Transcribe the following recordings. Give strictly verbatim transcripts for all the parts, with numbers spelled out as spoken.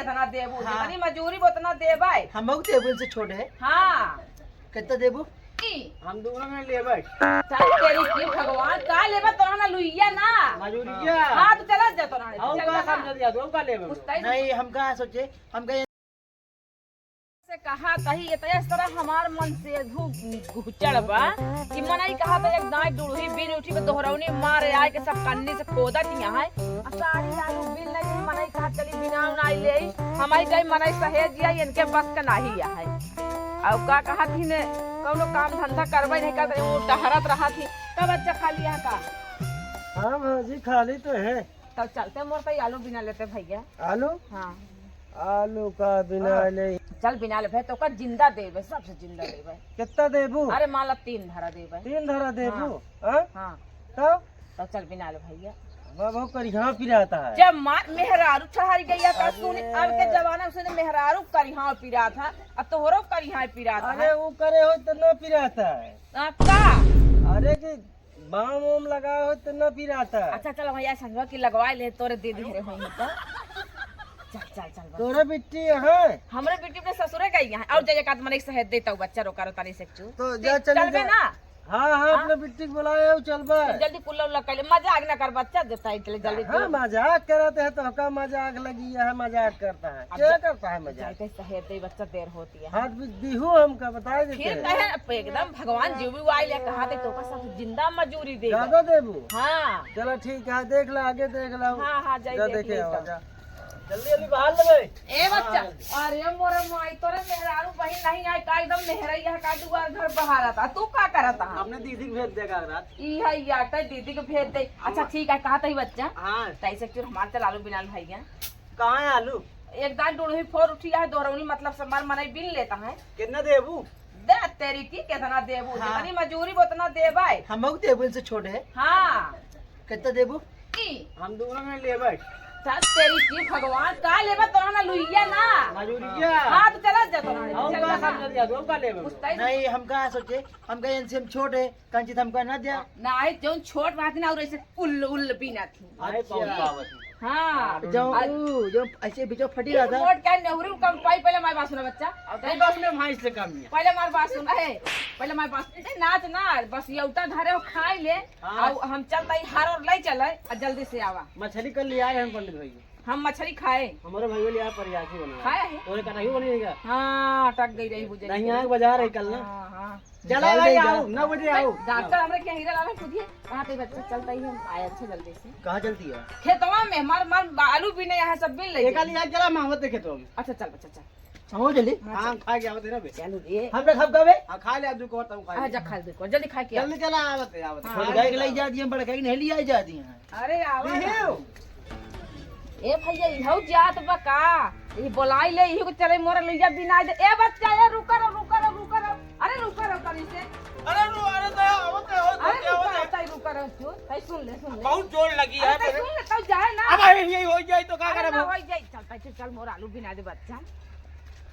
केतना देबू? हाँ। जितनी मजूरी बा, उतना देबै। हम बहुत देबू, इनसे छोट है। हाँ। कितना देबू? ई। हम दोनों में लेबै। चल तेरी की भगवान, का लेबा तोरा ना लुइया ना? मजूरिया। हाँ, तो चला जा तोरा। और चल का जा। समझ लिया, तू का लेबै? कुछ तय नहीं, हम का सोचे, हम कहे से कहा कही, ये तो इस तरह हमार मन से घु-, घुचड़ बा कि मनई कहा तो एक दाई डुड़ही बीन उठी में दोहरौनी मारे आए के सब कन्नी से खोदत ही है। आ साड़ी आलू बीन नहीं, मनई कहा चली बिना उनाई ले, हमारी कहीं मनई सहेज या इनके बस का नाही है। और का कहा थी ने, कौनो काम धंधा करबे नहीं करते, वो टहरत रहा थी। तब अच्छा खा लिया का? हाँ भौजी, खाली तो है। तब चलते मोर कहीं आलू बिना लेते भैया। आलू? हाँ। आलू का बिना हाँ। ले। चल बिना ले भाई, तो का जिंदा देबे, सबसे जिंदा देबे। कितना देबू? अरे मान ला तीन धरा देबे। तीन धरा देबू? हाँ। हाँ? हाँ। तब? तब चल बिना ले भैया। बाबा करिहा पिराता है। जब मार मेहरारू ठहर गई है, तब अरे। सुनी, अब के जमाना में सुनी मेहरारू करिहा पिरात है, अब तोहरो करिहा पिरात है। अरे वो करे हो तो ना पिराता है। आ, का? अरे कि बाम वाम लगा हो तो ना पिराता। अच्छा, चल भैया, संगवा की लगवा ले, तोरे दीदी घरे होई तो। चल, चल, चल, बस। तोरे बिट्टी है? हमरे बिट्टी अपने ससुरे गई है। और जाइए, का तो मने एक सहेज देता हूँ, बच्चा रोका रो तानी से चू। तो जा, चल, चलबे जा। ना? हाँ, हाँ, हाँ? अपने बिट्टी के बुलाए हो, चलबे। जल्दी कुल्ला उल्ला कर ले, मजाक ना कर बच्चा, देता है, चले जल्दी हाँ, तू। मजाक करते हैं तो का मजाक लगी है, मजाक करता है, अब क्या जा-, करता है मजाक? जाते सहेज दे बच्चा, देर होती है। हाथ भी दीहू हमका बताए देते फिर हैं। कहे, अब एकदम भगवान जो भी आइल है, कहा थे, तोका सब जिंदा मजूरी देबे। ज्यादा देबू? हाँ। चला ठीक है, देख ला, आगे देख ला। हाँ, हाँ, जाई जा देख देखे ले आओ, तब। जा। जल्दी, जल्दी बाहर ले गए। ए बच्चा, हाँ। अरे मोरे माई, तोरे मेहरारू बहिन नहीं आए का? एकदम मेहरैया है का? दुआर घर बहारत है। तू का करत है? अपने दीदी के भेज देगा रात। ई है या, ते दीदी के भेज दे। अच्छा, हम ठीक है, कहा तही बच्चा? हाँ। तैसे चुर हमार चल आलू बिना भैया। कहाँ है आलू? एक दान डोड़ही फोर उठी है, दोहरौनी मतलब से मार मनई बिन लेता है। कितना देबू? दे तेरी की, कितना देबू? हाँ। जितनी मजूरी बा, उतना देबै। हम बहुत देबू, इनसे छोट है। हाँ। कितना देबू? ई। हम दोनों में लेबै। चल तेरी की भगवान, का लेबा तोरा ना लुइया ना? मजूरिया। हाँ, तो चला जा तोरा। हम चल का जा। समझ लिया, हम का लेबै? कुछ तय नहीं, हम का सोचे, हम कहे इनसे हम छोट है, कंचित हमका ना दिया। ना, जौन छोट रहती ना, और ऐसे उल्ल, उल्ल बीना थी। अरे, अच्छा। बहुत आवत है। हाँ। जो, और ऊ, जो ऐसे बीचो फटी रहा था। मोट का नेहरू कम पाई, पहले हमारी बात सुना बच्चा। और तेरी बात सुने, भाई से कम नहीं है। पहले हमारी बात सुन, ए, पहले हमारी बात सुन, ए, नाच ना, बस ये उठा धरे हो, खाई ले, हाँ। और हम चलता ही हार और ले चले, और जल्दी से आवा। मछली कल ले आए हम पंडित भाई। हम मछली खाए। हमारे भाई ले आए, परियासी बना। खाए है? तोरे का नहीं बनेगा? हाँ, अटक गई रही बुझे। नहीं, यहाँ बाजार है कल ना। हाँ, हाँ। चला निकाल भाई, दे आओ, इधर। नौ बजे आओ। डॉक्टर हमरे के हीरा लाल खुद ही कहाँ पे बच्चा चलता ही हम आए अच्छा जल्दी से। कहाँ चलती है? खेतवा में हमार, हमार आलू बीने यहाँ सब बीन ले एक जाए। आली आज चला मावत है खेतवा में। अच्छा चल बच्चा चल। हो जल्दी। हाँ, हाँ, चल। खा गया होते ना बे। चलो रे। हम पे खप गवे? हाँ, खा ले आज को तब खा हाँ, ले। जा खा ले को। जल्दी खा के आ। जल्दी चला आवत है, आवत है। हाँ, बड़का के ले जा दिए, बड़का के नहीं लिया जा दिए हैं। अरे आवा ना। देहियो। ए भैया, इहौ जात बा का? ई बोलाई ले, इही को चले मोरा लुइया बिना दे। ए बच्चा, ए रुका रहो, रुका रहो, रुका रहो। अरे रुका रहो तनी से। अरे रो, अरे दया, आवत है, आवत है, अरे रुका, आवत है। तई रुका रहो, चुप, तई सुन ले, सुन ले। बहुत जोर लगी अरे है तई मेरे। सुन ले, तब जाए ना। अब यही, यही हो जाए तो का अरे करब ना हम? हो जाए, चल, तई चल, मोर आलू बिना दे बच्चा।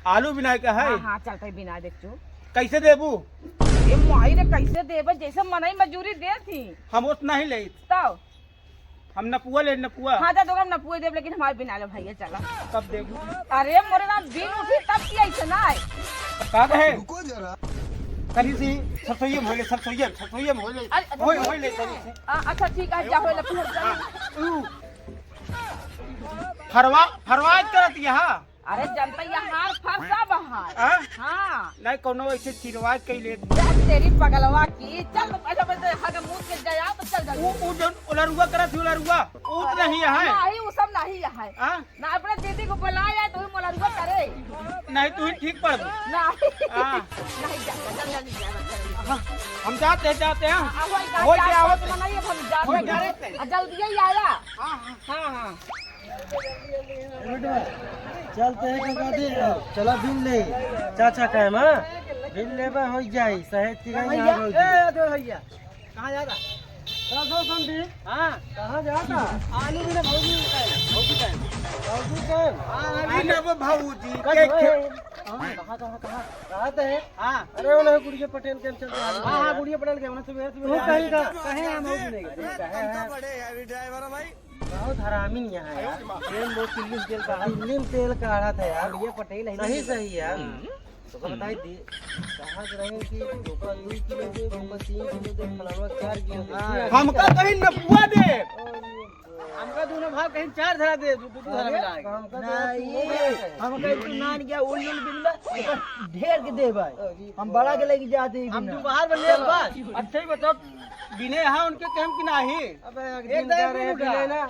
आलू बिना के है? हाँ, हाँ, चल, तई बिना दे, चुप। कैसे देबू? ए माई रे, कैसे देबे? जैसे मनई मजूरी दे थी। हम उतना ही लेत। तब? हम नपुआ ले, नपुआ। हाँ, जा तो हम नपुए देब, लेकिन हमारे बिना ले भैया चला। कब देबू? अरे मोरे राम, दिन उठी तब की ऐसे ना है। का कहे? रुको जरा। तनी सी सरसोईया में होले, सरसोईया में, सरसोईया में होले। अरे, होई, होई ले तनी सी। आ, अच्छा ठीक है, जा होले, फिर चल। ऊ। फरवा, फरवा करत यहाँ। अरे जनता यहाँ फरसा बहार। हाँ? हाँ। नहीं, कोनो ऐसे चिरवा के ले। जा तेरी पगलवा की, चल तो पैसा पैसा यहाँ के मुंह के गया तो चल जा। ऊ, ऊ जौन उलरुआ करत ही उलरुआ, ऊ तो नहीं है। नहीं, ऊ सब नहीं है। हाँ? ना अपने दीदी को बुलाया तो ही मुलरुआ करे। नहीं, तू ही ठीक पड़। नहीं। हाँ। नहीं, जा, जा, जा, जा, जा, जा। हाँ, हम जाते हैं, जाते हैं। हाँ, वही कहा, वही क्या क्या आवत है? मनाइए, हम जाते वही हैं। जा रहे थे। आ, जल्दी ही आया। हाँ, हाँ। हाँ, हाँ। चलते हैं, का कहते हैं? चला बिन ले। चाचा कहे, माँ, बिन लेबे हो जाई, सहेज के कहीं भैया, यहाँ हो ए, जाई। दो भैया। कहाँ जा रहा? राघव संधि। हाँ। कहाँ जा रहा? आलू भी ना भौजी का है, भौजी का है। भौजी का है? हाँ, हाँ, आलू भी ना। ना वो भौजी कल के हुए खे- हैं। हाँ, कहाँ, कहाँ, कहाँ? कहाँ तो है? हाँ। अरे, वो ना गुड़िया पटेल के हम चलते हैं। हाँ, हाँ, गुड़िया पटेल के, उन्हें सुबह, सुबह तू कहीं का? कहीं हम भौजी नहीं गए। कहीं हम। बड़े हैवी ड्राइवर है भाई। बहुत हरामी यहाँ है यार। तेल बहुत किल्ली से तेल काढ़ा। किल्ली में तेल काढ़ा था यार। ये पटेल है सही, ना? सही यार। हम्म। तो का बताई दी, कहाँ से रहे कि ओकरा दो किलो दे, ओकरा तीन किलो दे, फलाना चार किलो दे। हाँ। हमका कहीं नपुआ दे। और ये हमका दोनों भाग कहीं चार धरा दे, दू, दू, दू धरा अरे, मिला के। हमका तो नहीं, तीन धरा है। हमका एक नान गया, उल उल बिल्ला, ढेर के दे भाई। अरे, हम बड़ा के लेके जाते ही हम बिना। दोपहर में ले बस। अच्छा ही बताओ, बिने यहाँ उनके काम की नाही। अबे, एक एक दिन दिन का रहे बिन उठा। बिने ना।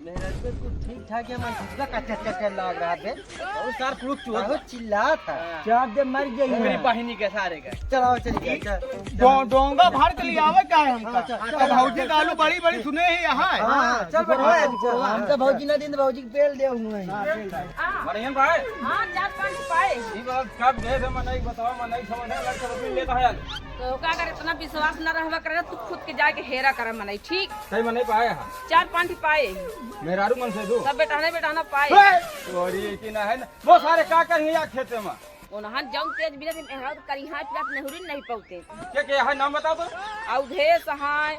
मेहनत पे कुछ ठीक ठाक है, मन खुद का कच्चा कच्चा लाग रहा थे। बहुत सार फुलुक चोर। बहुत चिल्ला था। हाँ। चाप दे मर जाइए। मेरी बहिनी के सारे का। चलाओ, चल गया, चल। डो-, डोंगा भर के ले आवे का है हमका? हाँ, चल, तो चल, भौजी चल, का आलू चल। बड़ी बड़ी सुने ही यहाँ है। हाँ, हाँ, चल, चल, बैठो, चल, चल, चल। हम तो भौजी ना दिन भौजी के बेल दे हुए हैं। हाँ, बेल दे। हाँ। बढ़िया भाई। हाँ, चार पाँच पाए। ई बात कब दे दे मनई बताओ, मनई समझे लग कर बिन लेता है। तो का कर इतना विश्वास न रहवा करे, तू खुद के जाके हेरा कर मनई, ठीक? सही मनई पाए है। चार पाँच पाए। मेहरारू मन से दू। सब बेटाने बेटाना पाए। ए! तोरी की ना है ना। वो सारे का करेंगे यार खेते में? उन्हन जौन तेज बिना दिन एहरात करी हाथ पिरात नेहुरी नहीं पौते। के के है नाम बताओ तो? अवधेश है,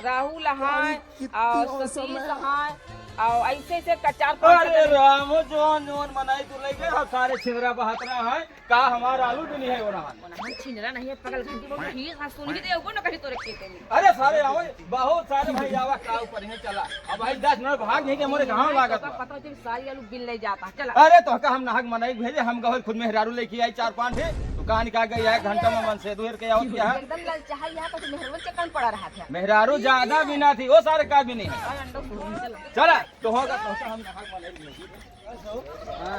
राहुल है, अरे, कितनी और औसम सतीश है। है, और ऐसे ऐसे का चार पाँच अरे जने। राम, जौन जौन मनई तू लेके हम सारे छिंदरा बहत रहा है। का हमार आलू भी नहीं है वो रहन। हम छिंदरा नहीं है, पगल घंटी बोल, ठीक है, सुन ही दे, ऊपर न कहीं तोरे खेते में। अरे सारे आवे, बहुत सारे भाई आवा, का ऊपर है, चला। अब भाई दस मिनट भाग नहीं के मोरे कहाँ लागत बा? पता चल सारी आलू बिन ले जाता, चला। अरे तो का हम नाहक मनई भेजे, हम गहल खुद मेहरारू लेके आई चार पाँच है, तो कहाँ निकाल गई है, घंटा में मन से दूर के आवत क्या है? एकदम ललचाहा यहाँ पर मेहरारू चक्कर पड़ा रहा था। मेहरारू ज्यादा भी ना थी, वो सारे का भी नहीं है। और अंडा सुन, चला। चला, तो होगा, तो हम नाहक मनई भेजे।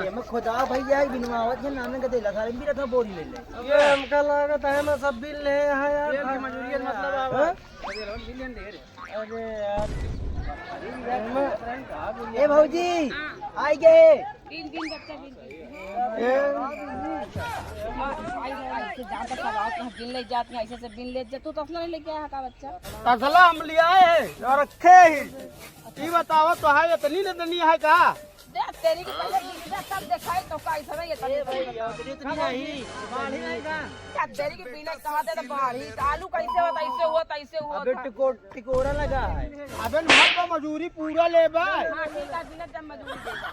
एमे खोदा भैया एक बिनवावत है, नाना के देला सारे बीरा था बोरी ले ले। अबे हमका लागत है ना सब बिल ले यहाँ यार। तेल की मजूरी है, मतलब, आवा। हाँ? अरे यार। ए भौजी, आई गए। बिन, बिन, बच्चा, बिन, बिन। ए। आई, आई, ऐसे जान तो सब आवत हैं, बिन ले जाते हैं, ऐसे से बिन ले जा। तू तसला नहीं लेके आया है का बच्चा? तसला हम ले आए हैं और रखे ही। ई बतावा तो है, इतनी ले देनी है का? देख, तेरी के पहले गिरबे तब देखाई तो कैसे रही है तनी ए भैया, तनी। इतनी नहीं, बाढ़ी नहीं का? क्या तेरी के बिना कहा दे तो बाढ़ी, तो आलू कैसे होता, ऐसे हुआ, तैसे हुआ अबे था। टिको-, टिकोरा लगा है। अबे भाई का मजूरी पूरा ले बा। हाँ, ठीक है, बिना जब मजूरी देगा।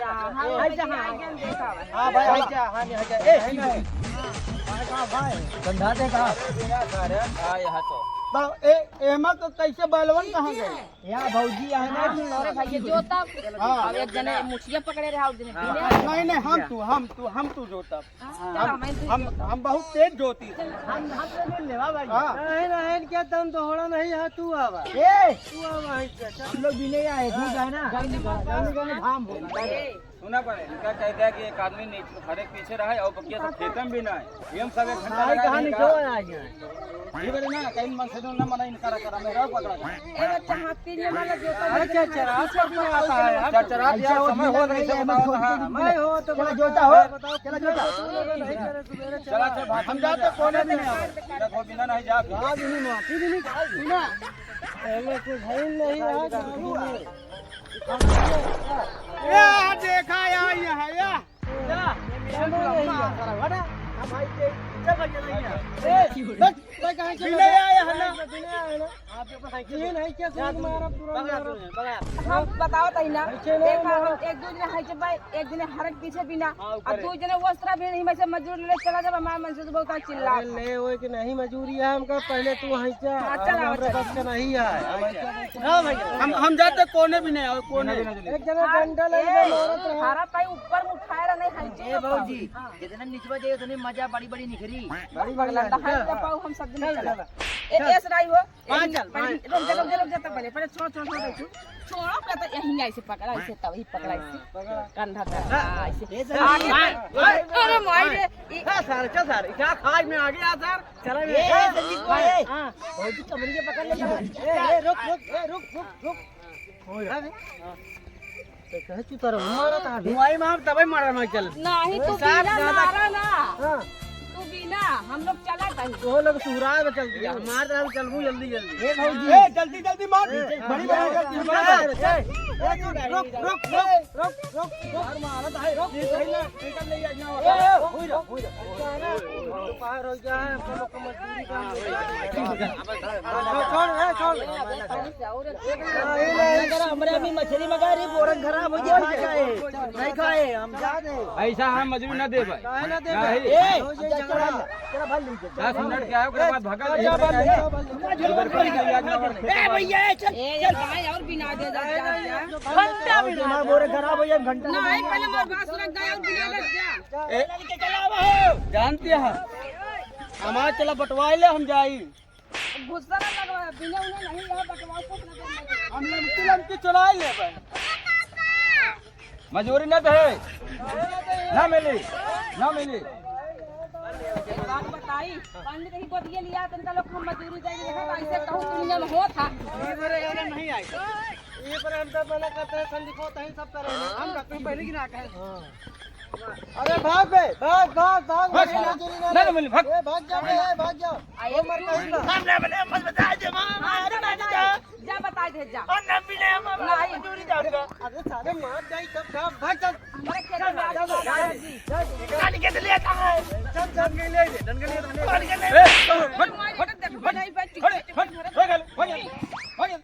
या, हाँ, ए, भाई, जहाँ हाँ। आगे हम देखा है। हाँ भाई, हाँ, जा, हाँ, जा, हाँ, जा। ए, है ना? भाई, कहाँ भाई? धंधा देखा? अरे, बिना सारे, हाँ, यहाँ तो। तो, ए, एमा तो कैसे बलवन कहाँ गए? या भौजी यहाँ ना। हाँ, अरे भाई, ये जोता। हाँ। अब एक जने मुठिया पकड़े रहा, एक जने हाँ। पीले। नहीं, नहीं, हम तू, हम तू, हम तू जोता। हाँ, हम, चलो, मैं तू हम, जोता। हम बहुत तेज जोती। हम, हम तो मिल लेवा भाई। हाँ। नहीं, नहीं, क्या तुम दोहरा नहीं है, तू आवा। ए! तू आवा, है क्या? हम लोग भी नहीं आए, ठीक है ना? हाँ। जल्दी करो, जल्दी करो, घाम हो। ए। सुना पड़े, इनका कह दिया कि एक आदमी नीचे, हर एक पीछे रहे और बकिया सब खेतम भी ना है। ये हम सब एक घंटा भाई, लगा कहाँ देंगे। निकल आए हैं? ये बोले ना, कहीं मन से ना मना इनका करा, मेरा पकड़ा था। ए बच्चा, हाथ तीन जमा लग जाता है। अरे चरचरात पीछे भी आता है यार। चरचरात यार, ऐसा समय हो, नहीं ऐसे बताओ ना। मैं हो तो चला जोता हो, चला जोता। चला, चल, भाग। हम जाते कोने में नहीं आवे। देखो, बिना नहीं जाते। आज नहीं माफी भी नहीं खाई ना। एमे कुछ है नहीं यार, चालू है। या देखा या, या, या। जा, जा, जा, जा, जा। हम भाई के, जा भाई के नहीं है। ए, बस, भाई कहाँ से बिना आया है ना? बिना आया है ना? आपके पास है क्या? ये नहीं क्या, सूंघ मारा, तुरंत बगला, मारा। बगला। हम बताओ तई ना। ऐसे नहीं देखा, मारा। हम एक दो दिन है जब भाई, एक दिन हरक पीछे बिना। हाँ, ऊपर अब है। दो जने वो तरह भी नहीं, मैं से मजदूर ले चला जब हमारे मन से तो बहुत चिल्ला। अरे ले, वो कि नहीं मजूरी है हमका, पहले तू वहीं जा। हाँ, चला, हमरे चला। बस का नहीं है। हम ऐसे हाँ भाई, हम, हम जाते कोने भी नहीं आवे, कोने। एक जना हाँ, डंडा ले ए, ले मारत रहा। हरा पाई ऊपर में उठाए रहा नहीं, हंचे ए ना भौजी, पाऊ। हाँ। जितने निचवा जाए उतने मजा बड़ी बड़ी निकरी। बड़ी बड़ी लंडा लंडा। हाथ का पाऊ हम सब दिन चल, चला। चल। ए, चल। एस राई हो। हाँ, ए, चल, पहले हाँ। रुक जा, रुक जा, रुक जा, तब पहले, पहले छोड़, छोड़, छोड़, छोड़। छोड़ो, पहले तो यहीं ऐसे पकड़ा, ऐसे तब ही पकड़ा, ऐसे। हाँ, पकड़ा। कंधा पे, हाँ। हाँ, ऐसे। ए, हाँ, सर, हाँ, हाँ। अरे माई रे, ई हाँ, सर, चल, सर, क्या खाई में आ गया, सर? चला ए, बे। ए, संदीप भाई, ए। हाँ। भौजी कमरिया पकड़ ले। ए, ए, रुक, रुक, ए, रुक, रुक, रुक। हो जा। हाँ बे। तो कहे चुतर मारा था अभी। धुआई मार तबे मारा ना चल। नहीं, तू साथ बिना ज्यादा मारा ना। हाँ। तू बिना, हम लोग चला कहीं। तो लोग सुहरा में चल दिया। मार रहा चल मुँह जल्दी जल्दी। ए भौजी। ए, जल्दी जल्दी मार। ए, बड़ी बड़ी ए, गलती ए, मार। ए, ए, रुक, रुक, रुक, रुक, रुक, रुक। मार मारा था, रुक। ये सही ना, निकल ले जा, ना। ए, ए, दोपहर हो गया है, हम लोग को मजदूरी करनी है। छोड़, ए, छोड़। अगर हमरे आदमी मछली मंगा रही, बोरन खराब हो गया, खा जाए। नहीं खाए, हम जा दे। ऐसा हम मजदूरी ना दे भाई। काहे ना दे नहीं। भाई? ए, हो जाए झगड़ा। चला भाग लीजिए। दस मिनट के आए, ओकरे बाद भागा जा, भाग लीजिए। ए भैया, ए, चल, ए, चल। गाय और बिना दे जा, जा, जा। घंटा बिना दे। बोरे खराब हो जाए, घंटा। नहीं, पहले हमार बात सुन, गाय और बिना दे जा। ए, जानते हैं, हमार चला बंटवाए ले, हम जाई। गुस्सा ना लगवा, बिना उन्हें नहीं, यहाँ बंटवाओ, कुछ ना करना। हम लमकी लमकी चुराई ले भाई। मजूरी ना दे, ना मिली, ना मिली। एक बात बताई, पंडित ही गोदिए लिया, तनका लोग हम मजूरी देंगे, देखा, ऐसे कहूँ दुनिया में होत है। ये पर हम तो मना करते हैं, संदीपो तहीं सब करेंगे। हम तो पहले की ना कहे। अरे भाग बे, भाग, भाग, भाग, भाग, मजूरी ना ना, दे। ना मिली, भाग। ए, भाग जा बे, ए, भाग जा। आइए, वो मर तू कहीं ना। हम ना मिले, मत बता दे, माँ, माँ, अरे, अरे, ना, ना, जा। जा, बता दे, जा। और ना मिले, हम नहीं। मजूरी जाऊंगा। अरे सारे मार जाई तब का, भाग चल। हमारे खेत चल, में चल, आज चल। गाड़ी के लिए कहाँ है? चल, चल, नहीं ले, ले, ढंग के लिए, ढंग के लिए। गाड़ी के लिए। ए, हट, हट, हट, हट, हट, हट, हट, हट, हट।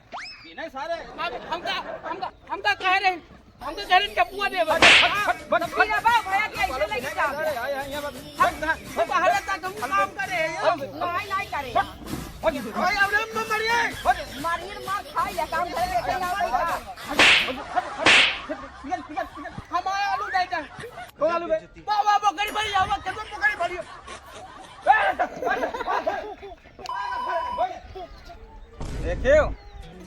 ये नहीं सारे। हम, हमका, हमका, हमका कह रहे हैं, हमका कह रहे हैं, चपुआ दे बस। हट, हट, हट, हट। भैया, बा, भैया के ऐसे लेके जाओ। अरे, आए, आए, यहाँ पर। हम, हम बाहर तक हम काम करे हैं। नहीं, नहीं करे। हट, हट, हट। भाई, अब हम तो मरिए। हट। मारिए, मार खाई, या काम करे, लेके जाओ, भैया। हट, हट, हट, हट। निकल, निकल, निकल। हमारा आलू नहीं था। कौन आलू बे? वाह, वाह, बकरी बड़ी है, वाह, कितना बकरी बड़ी है। देखियो,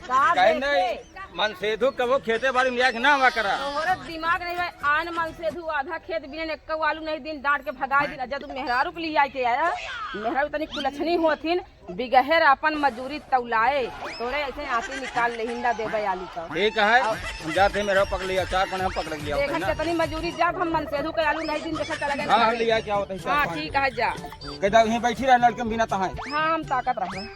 का कहे देखे? नहीं, मनसेधु कबो खेते बाड़ी में आके ना हुआ करा। तोहरे दिमाग नहीं है, आन मनसेधु आधा खेत बिने एक्को आलू नहीं दिन, डांट के भगाए दिन। जब तू मेहरारू के लिए आए के आया, मेहरारू तनी कुलछनी होथिन, बिगहर अपन मजूरी तौलाए, तोरे ऐसे आंटी निकाल लेहिन ना देबे आलू का। ठीक है, हम जाते हैं, मेहरारू पकड़ लिया, चार पने हम पकड़ लिया, देखा ना? कितनी मजूरी जाब, हम मनसेधु के आलू नहीं दिन देखा चला गया। हाँ, हाँ, लिया क्या होता है, हाँ, चार पने। ठीक है, जा। कहता यहीं बैठी रह, लड़के में बिना तहाए। हाँ, हम ताकत रहे।